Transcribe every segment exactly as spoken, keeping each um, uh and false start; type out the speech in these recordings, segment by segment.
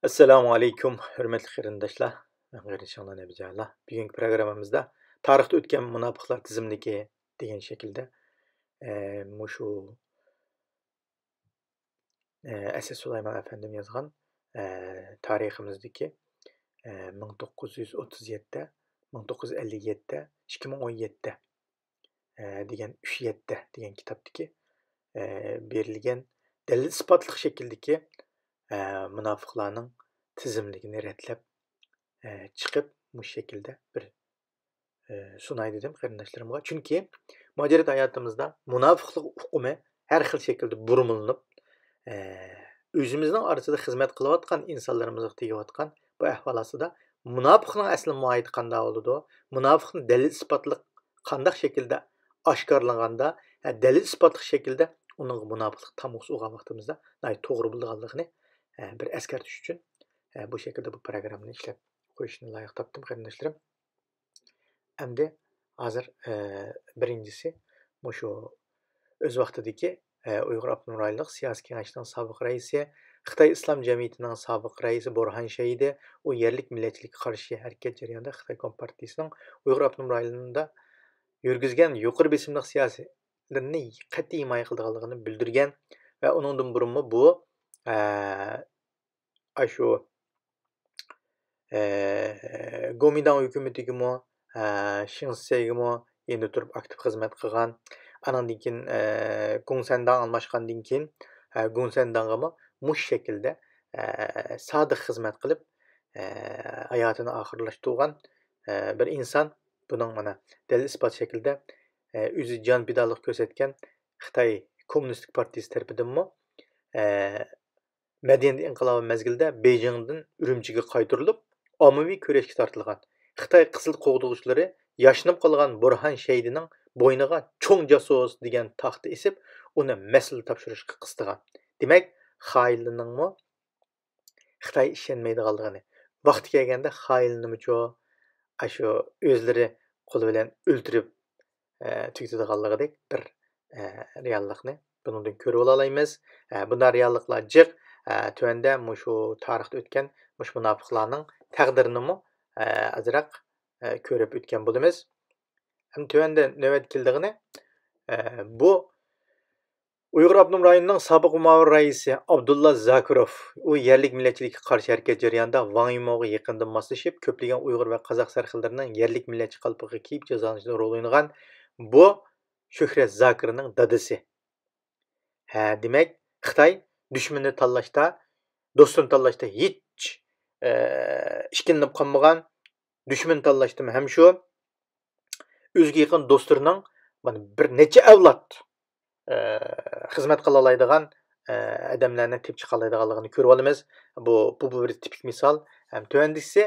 ئەسسالامۇ ئەلەيكۇم، ھۆرمەتلىك قېرىنداشلار. مەن قېرىندىشىڭلار نەبىجانلار. بۈگۈنكى پروگراممىمىزدا تارىختا ئۆتكەن مۇناپىقلار تىزىملىكى دېگەن شەكىلدە، ئە، مۇشۇ، ئە، ئەسەد سۇلايمان ئەپەندىم يازغان، ئە، تارىخىمىزدىكى، ئە، مىڭ توققۇز يۈز ئوتتۇز يەتتە، مىڭ توققۇز يۈز ئەللىك يەتتە، ئىككى مىڭ ئون يەتتە، ئە، دېگەن ئۈچ يەتتە دېگەن كىتابتىكى، ئە، بېرىلگەن دەلىل ئىسپاتلىق شەكىلدىكى، ئە، مۇناپىقلارنىڭ تىزىملىكىنى رەتلەپ، ئە، چىقىپ، مۇشۇ شەكىلدە بىر، ئە، سۇناي دېدىم قېرىنداشلىرىمغا. چۈنكى مۇھاجىرەت ھاياتىمىزدا مۇناپىقلىق ئۇقۇمى ھەر خىل شەكىلدە بۇرمىلىنىپ، ئە، ئۆزىمىزنىڭ ئارىسىدا خىزمەت قىلىۋاتقان ئىنسانلىرىمىزغا تېگىۋاتقان بۇ ئەھۋال ئاستىدا مۇناپىقنىڭ ئەسلى ماھىيىتى قانداق بولىدۇ؟ مۇناپىقنى دەلىل ئىسپاتلىق قانداق شەكىلدە ئاشكارىلىغاندا، ھە، دەلىل ئىسپاتلىق شەكىلدە ئۇنىڭغا مۇناپىقلىق تامغىسى ئۇرغان ۋاقتىمىزدا ناھايىتى توغرا بولىدىغانلىقىنى، ھە، بىر ئەسكەرتىش ئۈچۈن، ھە، بۇ شەكىلدە بۇ پروگراممىنى ئىشلەپ قويۇشنى لايىق تاپتىم، قېرىنداشلىرىم. ئەمدى ھازىر، ئە، بىرىنچىسى مۇشۇ ئۆز ۋاقتىدىكى، ئە، ئۇيغۇر ئاپتونوم رايونلۇق سىياسىي كېڭەشنىڭ سابىق رەئىسى، خىتاي ئىسلام جەمئىيىتىنىڭ سابىق رەئىسى بورھان شەيدى، ئۇ يەرلىك مىللەتچىلىككە قارشى ھەرىكەت جەريانىدا خىتاي كومپارتىيىسىنىڭ ئۇيغۇر ئاپتونوم رايونىدا يۈرگۈزگەن يۇقىرى بېسىملىق سىياسەتلىرىنى قەتئىي ھىمايە قىلىدىغانلىقىنى بىلدۈرگەن ۋە ئۇنىڭدىن بۇرۇنمۇ بۇ، ئە، ئاشۇ، ئە، گومىنداڭ ھۆكۈمىتىگىمۇ، ئە، شېڭ شىسەيگىمۇ يېنىدا تۇرۇپ ئاكتىپ خىزمەت قىلغان. ئانىڭدىن كېيىن، ئە، گۇڭسەنداڭ ئالماشقاندىن كېيىن، ئە، گۇڭسەنداڭغىمۇ مۇشۇ شەكىلدە، ئە، سادىق خىزمەت قىلىپ، ئە، ھاياتىنى ئاخىرلاشتۇرغان، ئە، بىر ئىنسان. بۇنىڭ مانا دەلىل ئىسپات شەكلىدە، ئە، ئۆزى جان پىدالىق كۆرسەتكەن خىتاي كوممۇنىستىك پارتىيىسى تەرىپىدىنمۇ، ئە، مەدەنىيەت ئىنقىلابى مەزگىلىدە بېيجىڭدىن ئۈرۈمچىگە قايتۇرۇلۇپ، ئاممىۋى كۈرەشكە تارتىلغان. خىتاي قىزىل قوغدىغۇچىلىرى ياشىنىپ قالغان بۇرھان شەيدىنىڭ بوينىغا چوڭ جاسۇس دېگەن تاختا ئېسىپ، ئۇنى مەسئۇل تاپشۇرۇشقا قىستىغان. دېمەك، خائىنلىرىنىڭمۇ خىتاي ئىشەنمەيدىغانلىقىنى، ۋاقتى كەلگەندە خائىنلىرىنىمۇچۇ ئاشۇ ئۆزلىرى قولى بىلەن ئۆلتۈرۈپ، ئە، تۈگىتىدىغانلىقىدەك بىر، ئە، رېئاللىقنى بۇنىڭدىن كۆرۈۋالالايمىز. ئە، بۇنداق رېئاللىقلار جىق. ئە، تۆۋەندە مۇشۇ تارىختا ئۆتكەن مۇشۇ مۇناپىقلارنىڭ تەقدىرىنىمۇ، ئە، ئازراق، ئە، كۆرۈپ ئۆتكەن بولىمىز. ئەمدى تۆۋەندە نۆۋەت كېلىدىغىنى، ئە، بۇ ئۇيغۇر ئاپتونوم رايونىنىڭ سابىق مۇئاۋىن رەئىسى ئابدۇللا زاكىروف، ئۇ يەرلىك مىللەتچىلىككە قارشى ھەرىكەت جەريانىدا ۋاڭ يىموغا يېقىندىن ماسلىشىپ، كۆپلىگەن ئۇيغۇر ۋە قازاق سەرخىللىرىنىڭ يەرلىك مىللەتچى قالپىقىغا كىيىپ جازالىنىشىدا رول ئوينىغان بۇ شۆھرەت زاكىرنىڭ دادىسى. ھە، دېمەك، خىتاي دۈشمىنىنى تاللاشتا، دوستىنى تاللاشتا ھېچ، ئە، ئىككىلىنىپ قالمىغان، دۈشمىنى تاللاشتىمۇ ھەم شۇ، ئۆزىگە يېقىن دوستلىرىنىڭ مانا بىر نەچچە ئەۋلاد، ئە، خىزمەت قىلالايدىغان، ئە، ئادەملەرنى تېپىپ چىقالايدىغانلىقىنى كۆرۈۋالىمىز. بۇ، بۇ، بۇ بىر تىپىك مىسال. ھەم تۆۋەندىكىسى،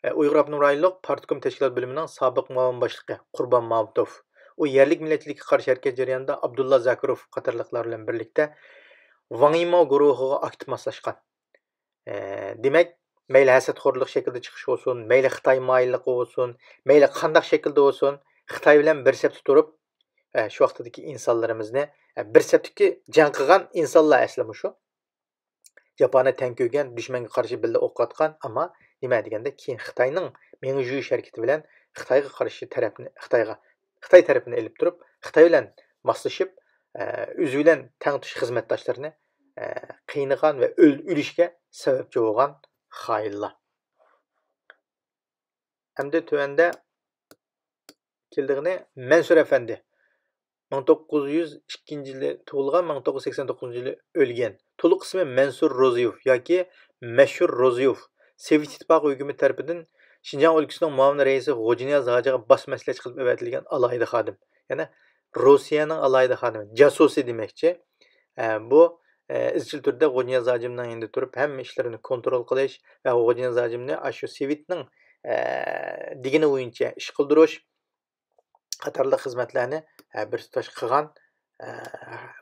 ئە، ئۇيغۇر ئاپتونوم رايونلۇق پارتكوم تەشكىلات بۆلۈمىنىڭ سابىق مۇئاۋىن باشلىقى قۇربان مامۇتوف. ئۇ يەرلىك مىللەتچىلىككە قارشى ھەرىكەت جەريانىدا ئابدۇللا زاكىروف قاتارلىقلار بىلەن بىرلىكتە ۋاڭ يىمو گۇرۇھىغا ئاكتىپ ماسلاشقان. ئە، دېمەك، مەيلى ھەسەتخورلۇق شەكلىدە چىقىش بولسۇن، مەيلى خىتاي مايىللىقى بولسۇن، مەيلى قانداق شەكىلدە بولسۇن، خىتاي بىلەن بىر سەپتە تۇرۇپ، ئە، شۇ ۋاقتىدىكى ئىنسانلىرىمىزنى، ئە، بىر سەپتىكى جەڭ قىلغان ئىنسانلار ئەسلى مۇشۇ. جاپانى تەڭ كۆرگەن، دۈشمەنگە قارشى بىللە ئوق ئاتقان، ئەمما نېمە دېگەندە كېيىن خىتاينىڭ مېڭە يۇيۇش ھەرىكىتى بىلەن خىتايغا قارشى تەرەپنى، خىتايغا، خىتاي تەرىپىنى ئېلىپ تۇرۇپ، خىتاي بىلەن ماسلىشىپ، ئە، ئۆزى بىلەن تەڭتۇش خىزمەتداشلىرىنى، ئە، قىينىغان ۋە ئۆل-، ئۆلۈشكە سەۋەبچى بولغان خائىنلار. ئەمدى تۆۋەندە كېلىدىغىنى مەنسۇر ئەپەندى. مىڭ توققۇز يۈز ئىككىنچى يىلى تۇغۇلغان، مىڭ توققۇز يۈز سەكسەن توققۇزىنچى يىلى ئۆلگەن. تولۇق ئىسمى مەنسۇر روزىيېف ياكى مەشھۇر روزىيېف. سوۋېت ئىتتىپاقى ھۆكۈمىتى تەرىپىدىن شىنجاڭ ئۆلكىسىنىڭ مۇئاۋىن رەئىسى غوجىنىياز ھاجىغا باش مەسلىھەتچى قىلىپ ئەۋەتىلگەن ئالاھىدە خادىم. يەنى روسىيەنىڭ ئالاھىدە خادىمى، جاسۇسى دېمەكچى. ئە، بۇ، ئە، ئىزچىل تۈردە غوجىنىياز ھاجىمنىڭ يېنىدا تۇرۇپ، ھەممە ئىشلىرىنى كونترول قىلىش ۋە غوجىنىياز ھاجىمنى ئاشۇ سوۋېتنىڭ، ئە، دېگىنى بويىچە ئىش قىلدۇرۇش قاتارلىق خىزمەتلەرنى، ئە، بىر تۇتاش قىلغان، ئە،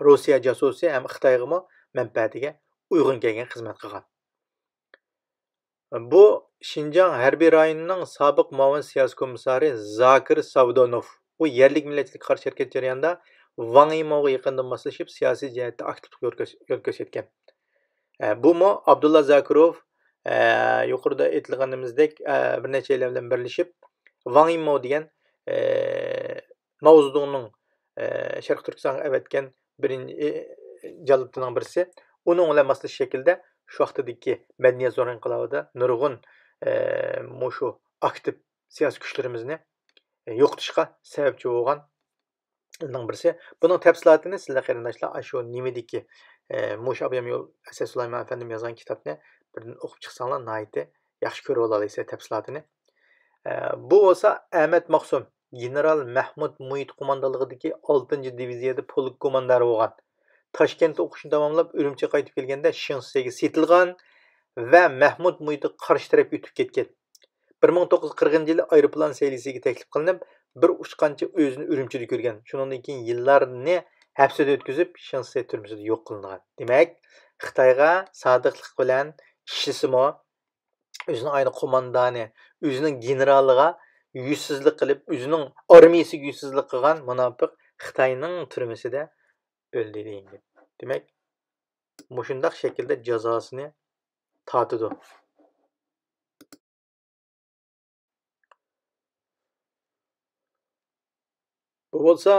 روسىيە جاسۇسى ھەم خىتايغىمۇ مەنپەئەتىگە ئۇيغۇن كەلگەن خىزمەت قىلغان. بۇ شىنجاڭ ھەربىي رايونىنىڭ سابىق مۇئاۋىن سىياسىي كومىسسارى زاكىر ساۋدونوف. ئۇ يەرلىك مىللەتچىلىككە قارشى ھەرىكەت جەريانىدا ۋاڭ يىموغا يېقىندىن ماسلىشىپ، سىياسىي جەھەتتە ئاكتىپلىق يول كۆرس-، يول كۆرسەتكەن. ئە، بۇمۇ ئابدۇللا زاكىروف، ئە، يۇقىرىدا ئېيتىلغىنىمىزدەك، ئە، بىر نەچچەيلەن بىلەن بىرلىشىپ، ۋاڭ يىماۋ دېگەن، ئە، ماۋزېدۇڭنىڭ، ئە، شەرقىي تۈركىستانغا ئەۋەتكەن بىرىنچى، ئە، جاللىتىنىڭ بىرسى. ئۇنىڭ بىلەن ماسلىشىش شەكلىدە شۇ ۋاقتىدىكى مەدەنىيەت زور ئىنقىلابىدا نۇرغۇن، ئە، مۇشۇ ئاكتىپ سىياسىي كۈچلىرىمىزنى، ئە، يوقىتىشقا سەۋەبچى بولغان نىڭ بىرسى. بۇنىڭ تەپسىلاتىنى سىلەر قېرىنداشلار ئاشۇ نېمىدىكى، ئە، مۇشۇ ئابىيام يول ئەسەد سۇلايمان ئەپەندىم يازغان كىتابنى بىردىن ئوقۇپ چىقساڭلار ناھايىتى ياخشى كۆرۈۋالالايسىلەر تەپسىلاتىنى. ئە، بۇ بولسا ئەمەت ماخسۇم، گېنېرال مەھمۇد مۇھىت قوماندانلىقىدىكى ئالتىنچى دىۋىزىيەدە پولك كوماندىرى بولغان. تاشكەنتتە ئوقۇشنى تاماملاپ، ئۈرۈمچىگە قايتىپ كەلگەندە شېڭ شىسەيگە سېتىلغان ۋە مەھمۇد مۇھىتقا قارشى تەرەپكە ئۆتۈپ كەتكەن. بىر مىڭ توققۇز يۈز قىرىقىنچى يىلى ئايروپىلان سەيلىسىگە تەكلىپ قىلىنىپ، بىر ئۇچقانچە ئۆزىنى ئۈرۈمچىدە كۆرگەن. شۇنىڭدىن كېيىن يىللارنى ھەپسىدە ئۆتكۈزۈپ، شېڭ شىسەي تۈرمىسىدە يوق قىلىنغان. دېمەك، خىتايغا سادىقلىق بىلەن ئىشلىسىمۇ، ئۆزىنىڭ ئاينى قوماندانى، ئۆزىنىڭ گېنېرالىغا يۈزسىزلىك قىلىپ، ئۆزىنىڭ ئارمىيىسىگە يۈزسىزلىك قىلغان مۇناپىق خىتاينىڭ تۈرمىسىدە ئۆلدى دېگەن گەپ. دېمەك، مۇشۇنداق شەكىلدە جازاسىنى تارتىدۇ. بۇ بولسا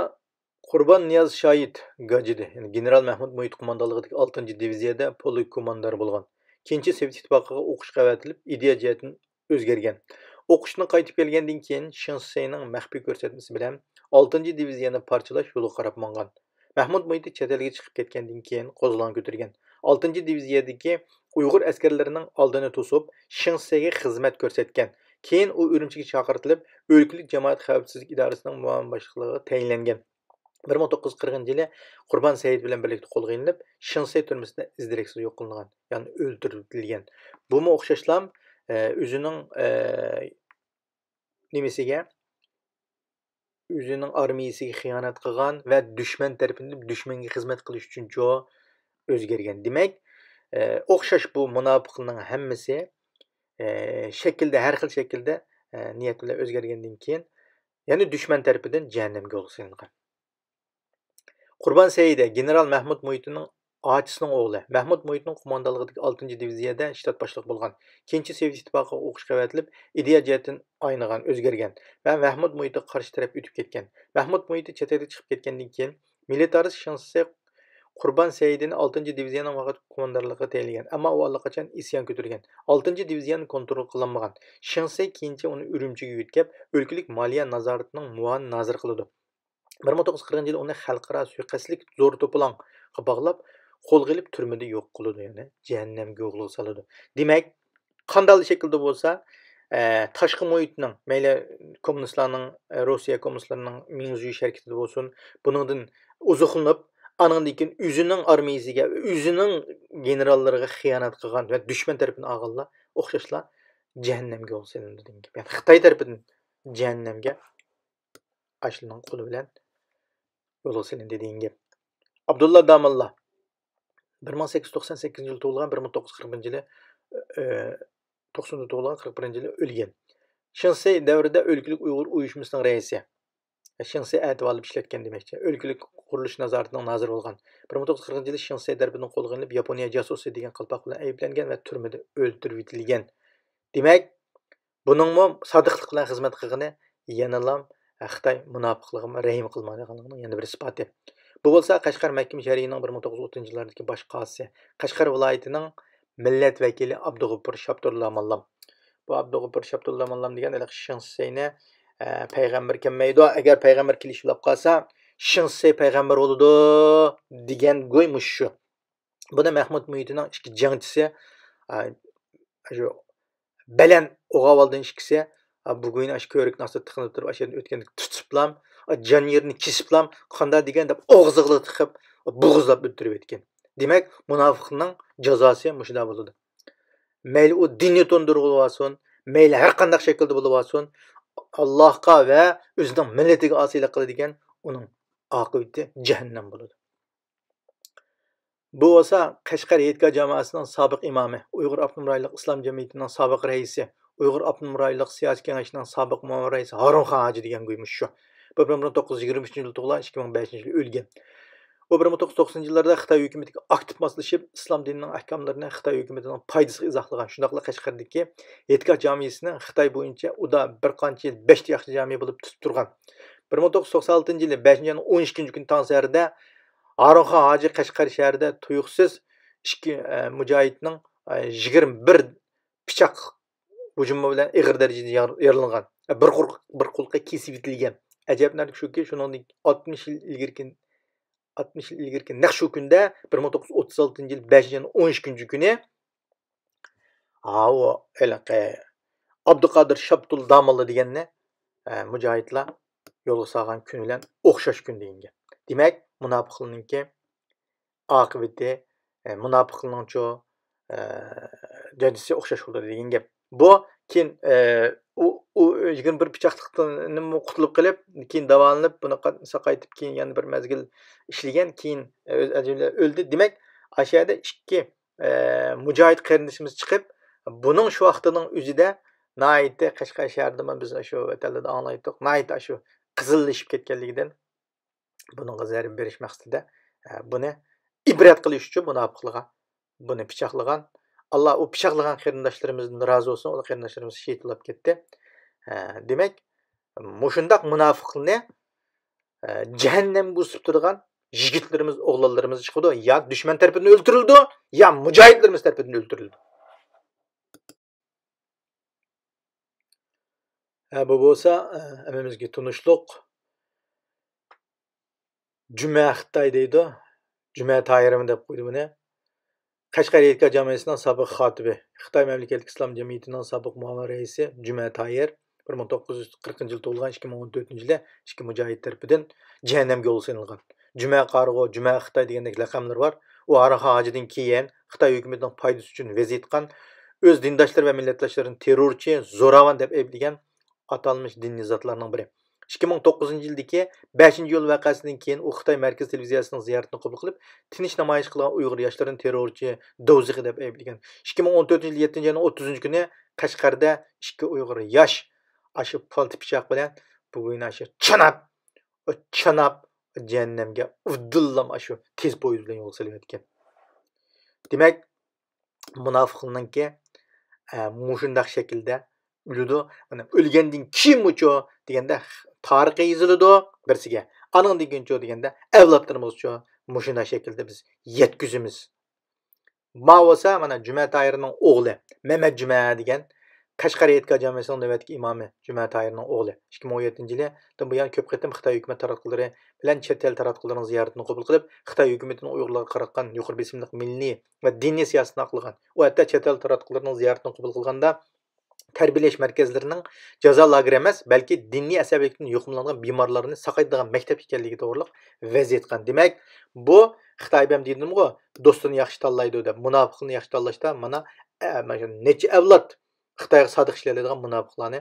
قۇربان نىياز شاھىت گاجىدى، يەنى گېنېرال مەھمۇد مۇھىت قوماندانلىقىدىكى ئالتىنچى دىۋىزىيەدە پولك كوماندىرى بولغان. كېيىنچە سوۋېت ئىتتىپاقىغا ئوقۇشقا ئەۋەتىلىپ، ئىدىيە جەھەتتىن ئۆزگەرگەن. ئوقۇشتىن قايتىپ كەلگەندىن كېيىن، شېڭ شىسەينىڭ مەخپىي كۆرسەتمىسى بىلەن ئالتىنچى دىۋىزىيەنى پارچىلاش يولىغا قاراپ ماڭغان. مەھمۇد مۇھىتى چەت ئەلگە چىقىپ كەتكەندىن كېيىن قوزغىلاڭ كۆتۈرگەن. ئالتىنچى دىۋىزىيەدىكى ئۇيغۇر ئەسكەرلىرىنىڭ ئالدىنى توسۇپ، شېڭ شىسەيگە خىزمەت كۆرسەتكەن. كېيىن ئۇ ئۈرۈمچىگە چاقىرتىلىپ، ئۆلكىلىك جامائەت خەۋپسىزلىك ئىدارىسىنىڭ مۇئاۋىن باشلىقلىقىغا تەيىنلەنگەن. بىر مىڭ توققۇز يۈز قىرىقىنچى يىلى قۇربان سەئىد بىلەن بىرلىكتە قولغا ئېلىنىپ، شېڭ شىسەي تۈرمىسىدە ئىز دېرەكسىز يوق قىلىنغان، يەنى ئۆلتۈرۈلگەن. بۇمۇ ئوخشاشلا، ئە، ئۆزىنىڭ، ئە، نېمىسىگە، ئۆزىنىڭ ئارمىيىسىگە خىيانەت قىلغان ۋە دۈشمەن تەرىپىدىن دۈشمەنگە خىزمەت قىلىش ئۈچۈنچۇ ئۆزگەرگەن. دېمەك، ئە، ئوخشاش بۇ مۇناپىقلارنىڭ ھەممىسى، ئە، شەكىلدە، ھەر خىل شەكىلدە، ئە، نىيەت بىلەن ئۆزگەرگەندىن كېيىن، يەنە دۈشمەن تەرىپىدىن جەھەننەمگە يولغا سېلىنغان. قۇربان سەئىدى گېنېرال مەھمۇد مۇھىتىنىڭ ئاچىسىنىڭ ئوغلى. مەھمۇد مۇھىتىنىڭ قوماندانلىقىدىكى ئالتىنچى دىۋىزىيەدە شتات باشلىقى بولغان. كېيىنچە سوۋېت ئىتتىپاقىغا ئوقۇشقا ئەۋەتىلىپ، ئىدىيە جەھەتتىن ئاينىغان، ئۆزگەرگەن ۋە مەھمۇد مۇھىتىغا قارشى تەرەپكە ئۆتۈپ كەتكەن. مەھمۇد مۇھىتى چەت ئەلگە چىقىپ كەتكەندىن كېيىن، مىلىتارىست شېڭ شىسەي قۇربان سەئىدىنى ئالتىنچى دىۋىزىيەنىڭ ۋاقىت قوماندانلىقىغا تەيىنلىگەن، ئەمما ئۇ ئاللىقاچان ئىسيان كۆتۈرگەن. ئالتىنچى دىۋىزىيەنى كونترول قىلالمىغان. شېڭ شىسەي كېيىنچە ئۇنى ئۈرۈمچىگە يۆتكەپ، ئۆلكىلىك مالىيە نازارىتىنىڭ مۇئاۋىن نازىرى قىلىدۇ. بىر مىڭ توققۇز يۈز قىرىقىنچى يىلى ئۇنى خەلقئارا سۇيىقەستلىك زور توپىلاڭغا باغلاپ، قولغا ئېلىپ تۈرمىدە يوق قىلىدۇ، يەنى جەھەننەمگە يولغا سالىدۇ. دېمەك، قانداق شەكىلدە بولسا، ئە، تاشقى مۇھىتنىڭ، مەيلى كوممۇنىستلارنىڭ، ئە، روسىيە كوممۇنىستلىرىنىڭ مىڭ يۈز يۈرۈش ھەرىكىتىدە بولسۇن، بۇنىڭدىن ئوزۇقلىنىپ، ئانىڭدىن كېيىن ئۆزىنىڭ ئارمىيىسىگە، ئۆزىنىڭ گېنېراللىرىغا خىيانەت قىلغان ۋە دۈشمەن تەرىپىنى ئالغانلار ئوخشاشلا جەھەننەمگە يول سېلىنىدۇ دېگەن گەپ. يەنى خىتاي تەرىپىدىن جەھەننەمگە ئاشۇنىڭ قولى بىلەن يولغا سېلىندى دېگەن گەپ. ئابدۇللا داموللا، بىر مىڭ سەككىز يۈز توقسان سەككىزىنچى يىلى تۇغۇلغان، بىر مىڭ توققۇز يۈز قىرىق بىرىنچى يىلى، ئە، توقسىنىدا تۇغۇلغان، قىرىق بىرىنچى يىلى ئۆلگەن. شېڭ شىسەي دەۋرىدە ئۆلكىلىك ئۇيغۇر ئۇيۇشمىسىنىڭ رەئىسى. شېڭ شىسەي ئەتىۋارلاپ ئىشلەتكەن دېمەكچى. ئۆلكىلىك قۇرۇلۇش نازارىتىنىڭ نازىرى بولغان. بىر مىڭ توققۇز يۈز قىرىقىنچى يىلى شېڭ شىسەي تەرىپىدىن قولغا ئېلىنىپ، ياپونىيە جاسۇسى دېگەن قالپاق بىلەن ئەيىبلەنگەن ۋە تۈرمىدە ئۆلتۈرۈۋېتىلگەن. دېمەك، بۇنىڭمۇ سادىقلىق بىلەن خىزمەت قىلغىنى يەنىلا خىتاي مۇناپىقلىقىغا رەھىم قىلمايدىغانلىقىنىڭ يەنە بىر ئىسپاتى. بۇ بولسا قەشقەر مەھكىمە شەرئىنىڭ بىر مىڭ توققۇز يۈز ئوتتۇزىنچى يىللاردىكى باش قازىسى، قەشقەر ۋىلايىتىنىڭ مىللەت ۋەكىلى ئابدۇغوپۇر شاپتۇللا موللام. بۇ ئابدۇغوپۇر شاپتۇللا موللام دېگەن ھېلىقى شېڭ شىسەينى، ئە، پەيغەمبەر كەلمەيدۇ، ئەگەر پەيغەمبەر كېلىشى بولاپ قالسا، شېڭ شىسەي پەيغەمبەر بولىدۇ دېگەن گۇي مۇشۇ. بۇنى مەھمۇد مۇھىتىنىڭ ئىككى جەڭچىسى، ئا، شۇ بەلەن ئوغاۋالدىن ئىككىسى، ئا، بۈگۈن ئاشۇ كۆۋرۈكنىڭ ئاستىدا تىقىنىپ تۇرۇپ، ئاشۇ يەردىن ئۆتكەندە تۇتۇپلام، ئا، جان يېرىنى كېسىپلام، قانداق دېگەن دەپ ئاغزىغا تىقىپ، بوغۇزلاپ ئۆلتۈرۈۋەتكەن. دېمەك، مۇناپىقنىڭ جازاسى مۇشۇنداق بولىدۇ. مەيلى ئۇ دىنىي تۇندۇرغۇ بولۇۋالسۇن، مەيلى ھەر قانداق شەكىلدە بولۇۋالسۇن، ئاللاھقا ۋە ئۆزىنىڭ مىللىتىگە ئاسىيلىق قىلىدىكەن، ئۇنىڭ ئاقىۋىتى جەھەننەم بولىدۇ. بۇ بولسا قەشقەر ھېيتگاھ جامائەسىنىڭ سابىق ئىمامى، ئۇيغۇر ئاپتونوم رايونلۇق ئىسلام جەمئىيىتىنىڭ سابىق رەئىسى، ئۇيغۇر ئاپتونوم رايونلۇق سىياسىي كېڭەشنىڭ سابىق مۇئاۋىن رەئىسى ھارۇنخان ھاجى دېگەن گۇي مۇشۇ. بۇ بىر مىڭ توققۇز يۈز يىگىرمە ئۈچىنچى يىلى تۇغۇلغان، ئىككى مىڭ بەشىنچى يىلى ئۆلگەن. بۇ بىر مىڭ توققۇز يۈز توقسىنىنچى يىللاردا خىتاي ھۆكۈمىتىگە ئاكتىپ ماسلىشىپ، ئىسلام دىنىنىڭ ئەھكاملىرىنى خىتاي ھۆكۈمىتىنىڭ پايدىسىغا ئىزاھلىغان، شۇنداقلا قەشقەردىكى ئېتىقاد جامىسىنى خىتاي بويىچە ئۇدا بىر قانچە يىل بەشتە ياخشى جامى بولۇپ تۇتۇپ تۇرغان. بىر مىڭ توققۇز يۈز توقسەن ئالتىنچى يىلى بەشىنچى ئاينىڭ ئون ئىككىنچى كۈنى تاڭ سەھەردە ھارۇنخان ھاجى قەشقەر شەھىرىدە تۇيۇقسىز ئىككى، ئە، مۇجاھىدنىڭ، ئە، يىگىرمە بىر پىچاق ھۇجۇمى بىلەن ئېغىر دەرىجىدە يار-، يارىلانغان. بىر قۇل-، بىر قۇلىقى كېسىۋېتىلگەن. ئەجەب نەرسە شۇكى، شۇنىڭدىن ئاتمىش يىل ئىلگىرىكى، ئاتمىش يىل ئىلگىرىكى نەق شۇ كۈندە، بىر مىڭ توققۇز يۈز ئوتتۇز ئالتىنچى يىل بەشىنچى ئاينىڭ ئون ئىككىنچى كۈنى، ھاۋۇ، ھېلىقى ئابدۇقادىر شاپتۇل داموللا دېگەننى، ئە، مۇجاھىدلار يولغا سالغان كۈن بىلەن ئوخشاش كۈن دېگەن گەپ. دېمەك، مۇناپىقلارنىڭكى ئاقىۋىتى، ئە، مۇناپىقلارنىڭچۇ، ئە، جازاسى ئوخشاش بولىدۇ دېگەن گەپ. بۇ كېيىن، ئە، ئۇ، ئۇ يىگىرمە بىر پىچاقلىقتىنمۇ قۇتۇلۇپ قېلىپ، كېيىن داۋالىنىپ، بۇنى قا-، ساقايتىپ، كېيىن يەنە بىر مەزگىل ئىشلىگەن، كېيىن ئۆز ئەجىلى بىلەن ئۆلدى. دېمەك، ئاشۇ يەردە ئىككى، ئە، مۇجاھىد قېرىندىشىمىز چىقىپ، بۇنىڭ شۇ ۋاقتىنىڭ ئۆزىدە ناھايىتى قەشقەر شەھىرىدىمۇ بىز شۇ ۋەتەنلەردە ئاڭلايتتۇق، ناھايىتى ئاشۇ قىزىللىشىپ كەتكەنلىكىدىن، بۇنىڭغا زەربە بېرىش مەقسىتىدە، ئە، بۇنى ئىبرەت قىلىش ئۈچۈن مۇناپىقلىققا بۇنى پىچاقلىغان. ئاللا ئۇ پىچاقلىغان قېرىنداشلىرىمىزدىن رازى بولسۇن، ئۇ قېرىنداشلىرىمىز شېھىت بولۇپ كەتتى. ئە، دېمەك، مۇشۇنداق مۇناپىقنى، ئە، جەھەننەمگە ئۇزىتىپ تۇرىدىغان يىگىتلىرىمىز، ئوغلانلىرىمىز چىقىدۇ، يا دۈشمەن تەرىپىدىن ئۆلتۈرۈلىدۇ، يا مۇجاھىدلىرىمىز تەرىپىدىن ئۆلتۈرۈلىدۇ. ھە، بۇ بولسا، ھەممىمىزگە تونۇشلۇق. جۈمە خىتاي دەيدۇ. جۈمە تايىرمۇ دەپ قويدى بۇنى. قەشقەر ئېتىقاد جامىئەسىنىڭ سابىق خاتىپى، خىتاي مەملىكەتلىك ئىسلام جەمئىيىتىنىڭ سابىق مۇئاۋىن رەئىسى جۈمە تايىر، بىر مىڭ توققۇز يۈز قىرىقىنچى يىلى تۇغۇلغان، ئىككى مىڭ ئون تۆتىنچى يىلى ئىككى مۇجاھىد تەرىپىدىن جەھەننەمگە يولغا سېلىنغان. جۈمە قارىغۇ، جۈمە خىتاي دېگەندەك لەقەملىرى بار. ئۇ ھارۇنخان ھاجىدىن كېيىن خىتاي ھۆكۈمىتىنىڭ پايدىسى ئۈچۈن ۋەز ئېيتقان، ئۆز دىنداشلىرى ۋە مىللەتداشلىرىنى تېررورچى، زوراۋان دەپ ئەيىبلىگەن ئاتالمىش دىنىي زاتلارنىڭ بىرى. ئىككى مىڭ توققۇزىنچى يىلدىكى بەشىنچى ئىيۇل ۋەقەسىدىن كېيىن ئۇ خىتاي مەركىزىي تېلېۋىزىيەسىنىڭ زىيارىتىنى قوبۇل قىلىپ، تىنچ نامايىش قىلغان ئۇيغۇر ياشلىرىنى تېررورچى، دوزىخى دەپ ئەيىبلىگەن. ئىككى مىڭ ئون تۆتىنچى يىلى يەتتىنچى ئاينىڭ ئوتتۇزىنچى كۈنى قەشقەردە ئىككى ئۇيغۇر ياش ئاشۇ پالتا پىچاق بىلەن بۈگۈن ئاشۇ چاناپ، چاناپ جەھەننەمگە ئۇدۇللام ئاشۇ تېز پويىز بىلەن يولغا سېلىۋەتكەن. دېمەك، مۇناپىقلارنىڭكى، ئە، مۇشۇنداق شەكىلدە ئۆلىدۇ. مانا ئۆلگەندىن كېيىنمۇچۇ دېگەندە تارىخى يېزىلىدۇ بىرسىگە. ئانىڭدىن كېيىنچۇ دېگەندە ئەۋلادلىرىمىزچۇ مۇشۇنداق شەكىلدە بىز يەتكۈزىمىز. ما بولسا مانا جۈمە تايىرنىڭ ئوغلى مەمەت جۈمە دېگەن قەشقەر ئېتىقاد جامىئەسىنىڭ نۆۋەتتىكى ئىمامى جۈمە تايىرنىڭ ئوغلى ئىككى مىڭ ئون يەتتىنچى يىلى دىن بۇيان كۆپ قېتىم خىتاي ھۆكۈمەت تاراتقۇلىرى بىلەن چەت ئەل تاراتقۇلىرىنىڭ زىيارىتىنى قوبۇل قىلىپ، خىتاي ھۆكۈمىتىنىڭ ئۇيغۇرلارغا قاراتقان يۇقىرى بېسىملىق مىللىي ۋە دىنىي سىياسىتىنى ئاقلىغان. ئۇ ھەتتا چەت ئەل تاراتقۇلىرىنىڭ زىيارىتىنى قوبۇل قىلغاندا، تەربىيەلەش مەركەزلىرىنىڭ جازا لاگېرى ئەمەس، بەلكى دىنىي ئەسەبىيلىكتىن يۇقۇملانغان بىمارلارنى ساقايتىدىغان مەكتەپ ئىكەنلىكى توغرىلىق ۋەز ئېيتقان. دېمەك، بۇ خىتاي بەم دېدىمغۇ، دوستىنى ياخشى تاللايدۇ دەپ، مۇناپىقنى ياخشى تاللاشتا مانا، ئە، مانا شۇ نەچچە ئەۋلاد خىتايغا سادىق ئىشلىيەلەيدىغان مۇناپىقلارنى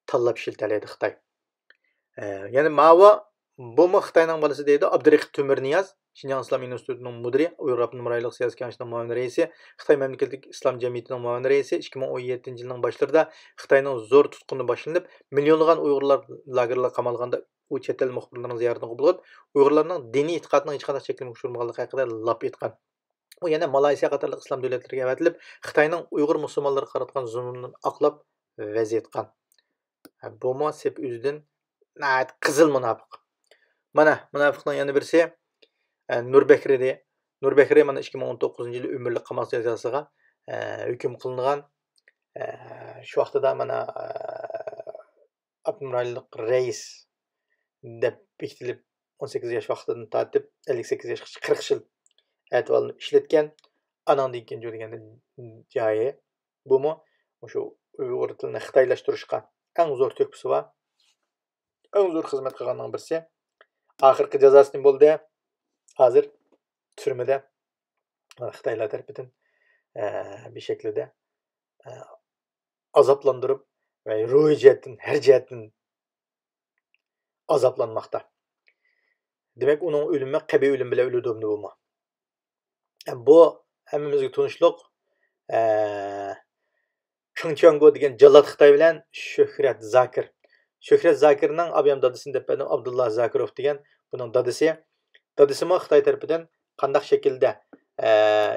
تاللاپ ئىشلىتەلەيدۇ خىتاي. ئە، يەنە ماۋۇ، بۇمۇ خىتاينىڭ بالىسى دەيدۇ، ئابدۇرېخىت تۆمۈرنىياز، شىنجاڭ ئىسلام ئىنستىتۇتىنىڭ مۇدىرى، ئۇيغۇر ئاپتونوم رايونلۇق سىياسىي كېڭىشىنىڭ مۇئاۋىن رەئىسى، خىتاي مەملىكەتلىك ئىسلام جەمئىيىتىنىڭ مۇئاۋىن رەئىسى، ئىككى مىڭ ئون يەتتىنچى يىلنىڭ باشلىرىدا خىتاينىڭ زور تۇتقۇنى باشلىنىپ، مىليونلىغان ئۇيغۇرلار لاگېرلارغا قامالغاندا، ئۇ چەت ئەل مۇخبىرلىرىنىڭ زىيارىتىنى قوبۇل قىلىپ، ئۇيغۇرلارنىڭ دىنىي ئېتىقادىنىڭ ھېچقانداق چەكلىمىگە ئۇچرىمىغانلىقى ھەققىدە لاپ ئېيتقان. ئۇ يەنە مالايسىيا قاتارلىق ئىسلام دۆلەتلىرىگە ئەۋەتىلىپ، خىتاينىڭ ئۇيغۇر مۇسۇلمانلىرىغا قاراتقان زۇلمىنى ئاقلاپ ۋەز ئېيتقان. بۇمۇ سېپى ئۆزىدىن ناھايىتى قىزىل مۇناپىق. مانا، مۇناپىقنىڭ يەنە بىرسى، ئە، نۇر بەكرى دې-، نۇر بەكرى مانا ئىككى مىڭ ئون توققۇزىنچى يىلى ئۆمۈرلۈك قاماق جازاسىغا، ئە، ھۆكۈم قىلىنغان. ئە، شۇ ۋاقتىدا مانا، ئە، ئاپتونوم رايونلۇق رەئىس دەپ بېكىتىلىپ، ئون سەككىز ياش ۋاقتىدىن تارتىپ ئەللىك سەككىز ياشقىچە قىرىق يىل ئەتىۋارلىق ئىشلەتكەن. ئانىڭدىن كېيىن دېگەندە جايى، بۇمۇ مۇشۇ ئۇيغۇر تىلىنى خىتايلاشتۇرۇشقا ئەڭ زور تۆھپىسى بار، ئەڭ زور خىزمەت قىلغاننىڭ بىرسى. ئاخىرقى جازاسى نېمە بولدى؟ ھازىر تۈرمىدە خىتايلار تەرىپىدىن، ئە، بىر شەكىلدە، ئە، ئازابلاندۇرۇپ ۋە روھىي جەھەتتىن، ھەر جەھەتتىن ئازابلانماقتا. دېمەك، ئۇنىڭ ئۆلۈمى قەبىھ ئۆلۈم بىلەن ئۆلىدۇ بۇمۇ. بۇ ھەممىمىزگە تونۇشلۇق، ئە، كېڭ چياڭگو دېگەن جاللات خىتاي بىلەن شۆھرەت زاكىر. شۆھرەت زاكىرنىڭ ئابىيام دادىسىنى دەپ بەردىم، ئابدۇللا زاكىروف دېگەن بۇنىڭ دادىسى. دادىسىمۇ خىتاي تەرىپىدىن قانداق شەكىلدە، ئە،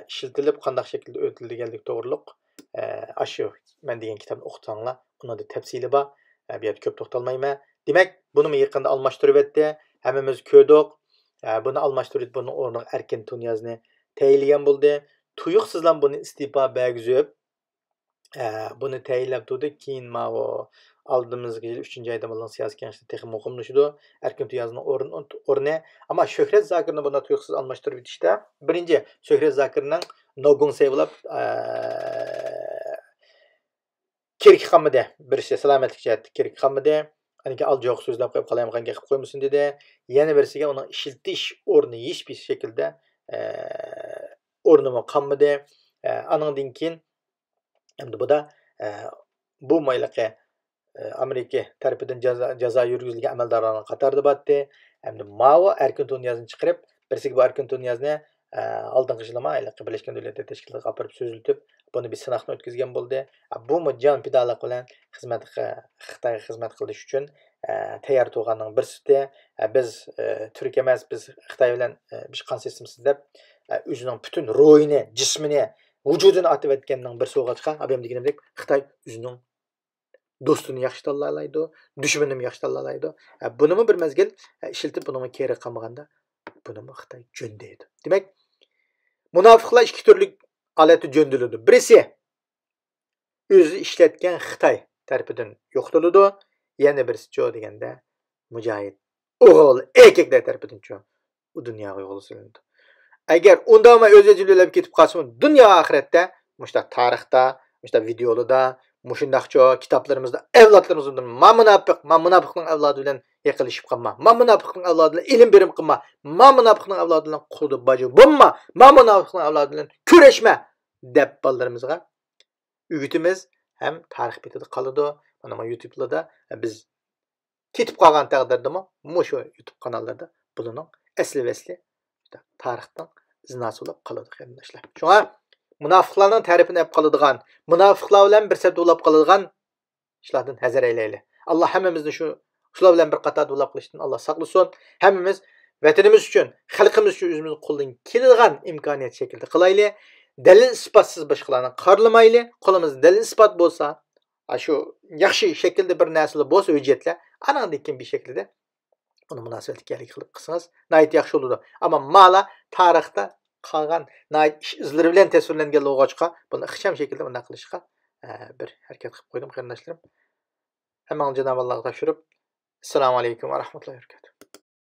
ئىشلىتىلىپ، قانداق شەكىلدە ئۆتۈلگەنلىكى توغرۇلۇق، ئە، ئاشۇ مەن دېگەن كىتابنى ئوقۇساڭلار، ئۇنىڭدا تەپسىلى بار. ئە، بۇ يەردە كۆپ توختالمايمەن. دېمەك، بۇنىمۇ يېقىندا ئالماشتۇرۇۋەتتى. ھەممىمىز كۆردۇق. ئە، بۇنى ئالماشتۇرۇپ، بۇنىڭ ئورنىغا ئەركىن تۇنىيازنى تەيىنلىگەن بولدى. تۇيۇقسىزلا بۇنى ئىستېپا بەرگۈزۈپ، ئە، بۇنى تەيىنلەپ تۇردى. كېيىن ماۋۇ ئالدىمىزدىكى يىل ئۈچىنچى ئايدا بۇنىڭ سىياسىي كېڭىشى تېخى مۇقىملىشىدۇ. ئەركىن تۇنىيازنىڭ ئورنى، ئورنى. ئەمما شۆھرەت زاكىرنى بۇنى تۇيۇقسىز ئالماشتۇرۇپ ئېتىشتە، بىرىنچى، شۆھرەت زاكىرنىڭ نوگۇڭسەي بولاپ، ئە، كېرىكى قالمىدى. بىرسى سالامەتلىك جەھەتتە كېرىكى قالمىدى. ئاندىن كېيىن ئالجاۋۇق سۆزلەپ قويۇپ قالايمىقان گەپ قىلىپ قويمىسۇن دېدى. يەنە بىرسىگە ئۇنىڭ ئىشلىتىش ئورنى ھېچبىر شەكىلدە، ئە، ئورنىمۇ قالمىدى. ئە، ئانىڭدىن كېيىن ئەمدى بۇدا، ئە، بۇ مايلىقى، ئە، ئامېرىكا تەرىپىدىن جازا، جازا يۈرگۈزۈلگەن ئەمەلدارلارنىڭ قاتارىدا بارتتى. ئەمدى ماۋۇ ئەركىن تۇنىيازنى چىقىرىپ، بىرسىگە بۇ ئەركىن تۇنىيازنى، ئە، ئالدىنقى يىلىما ھېلىقى بىرلەشكەن دۆلەتلەر تەشكىلاتىغا ئاپىرىپ سۆزلىتىپ، بۇنى بىر سىناقنى ئۆتكۈزگەن بولدى. ئە، بۇمۇ جان پىدالىق بىلەن خىزمەت، خىتايغا خىزمەت قىلىش ئۈچۈن، ئە، تەييار تۇرغاننىڭ بىرسى. ئە، بىز، ئە، تۈرك ئەمەس، بىز خىتاي بىلەن، ئە، بىر قان سىستېمىسى دەپ، ئە، ئۆزىنىڭ پۈتۈن روھىنى، جىسمىنى، ۋۇجۇدىنى ئاتىۋەتكەننىڭ بىرسى بولغاچقا، ئابەم دېگىنىمدەك خىتاي ئۆزىنىڭ دوستىنى ياخشى تاللالايدۇ، دۈشمىنىنىمۇ ياخشى تاللالايدۇ. ئە، بۇنىمۇ بىر مەزگىل، ئە، ئىشلىتىپ، بۇنىڭمۇ كېرى قالمىغاندا، بۇنىمۇ خىتاي جۆندەيدۇ. دېمەك، مۇناپىقلار ئىككى تۈرلۈك ھالەتتە جۆندىلىدۇ. بىرسى، ئۆزى ئىشلەتكەن خىتاي تەرىپىدىن يوقىتىلىدۇ. يەنە بىرسىچۇ دېگەندە، مۇجاھىد ئوغۇل ئەركەكلەر تەرىپىدىنچۇ ئۇ دۇنياغا يولغا سېلىنىدۇ. ئەگەر ئۇنداقمۇ ئۆزى ئەجىرلەپ كېتىپ قالسىمۇ، دۇنيا ئاخىرەتتە مۇشۇنداق تارىختا، مۇشۇنداق ۋىدېئولاردا، مۇشۇنداقچۇ كىتابلىرىمىزدا، ئەۋلادلىرىمىزدا، ما مۇناپىق، ما مۇناپىقنىڭ ئەۋلادى بىلەن يېقىنلىشىپ قالما، ما مۇناپىقنىڭ ئەۋلادى بىلەن ئىلىم بېرىم قىلما، ما مۇناپىقنىڭ ئەۋلادى بىلەن قۇدا باجا بولما، ما مۇناپىقنىڭ ئەۋلادى بىلەن كۆرۈشمە، دەپ بالىلىرىمىزغا ئۆگىتىمىز ھەم تارىخ بېتىدە قالىدۇ. مانا ما يۇتۇبلاردا بىز كېتىپ قالغان تەقدىردىمۇ مۇشۇ يۇتۇب قاناللىرىدا بۇلارنىڭ ئەسلى ۋەسلى تارىختىن ئىزناسى بولۇپ قالىدۇ، قېرىنداشلار. شۇڭا مۇناپىقلارنىڭ تەرىپىنى ئېلىپ قالىدىغان، مۇناپىقلار بىلەن بىر سەپتە بولاپ قالىدىغان ئىشلاردىن ھەزەر ئەيلەيلى. ئاللا ھەممىمىزنى شۇ، شۇلار بىلەن بىر قاتاردا بولاپ قېلىشتىن ئاللا ساقلىسۇن. ھەممىمىز ۋەتىنىمىز ئۈچۈن، خەلقىمىز ئۈچۈن ئۆزىمىزنىڭ قولىدىن كېلىدىغان ئىمكانىيەت شەكلىدە قىلايلى. دەلىل ئىسپاتسىز باشقىلارنى قارىلىمايلى. قولىمىزدا دەلىل ئىسپات بولسا، ئاشۇ ياخشى شەكىلدە بىر نەرسىلەر بولسا، ھۆججەتلەر، ئاناندىن كېيىن بىر شەكىلدە ئۇنى مۇناسىۋەتلىك ھەرىكەت قىلىپ قىلسىڭىز ناھايىتى ياخشى بولىدۇ. ئەمما مالا تارىختا قالغان ناھايىتى ئىش ئىزلىرى بىلەن تەسۋىرلەنگەن بولغاچقا، بۇنى ئىخچام شەكىلدە بۇنداق قىلىشقا، ئە، بىر ھەرىكەت قىلىپ قويدۇم، قېرىنداشلىرىم. ھەممىڭلارنى جانابى ئاللاغا تاپشۇرۇپ، ئەسسالامۇ ئەلەيكۇم ۋە رەھمەتۇللاھى ۋە بەرىكاتۇھ.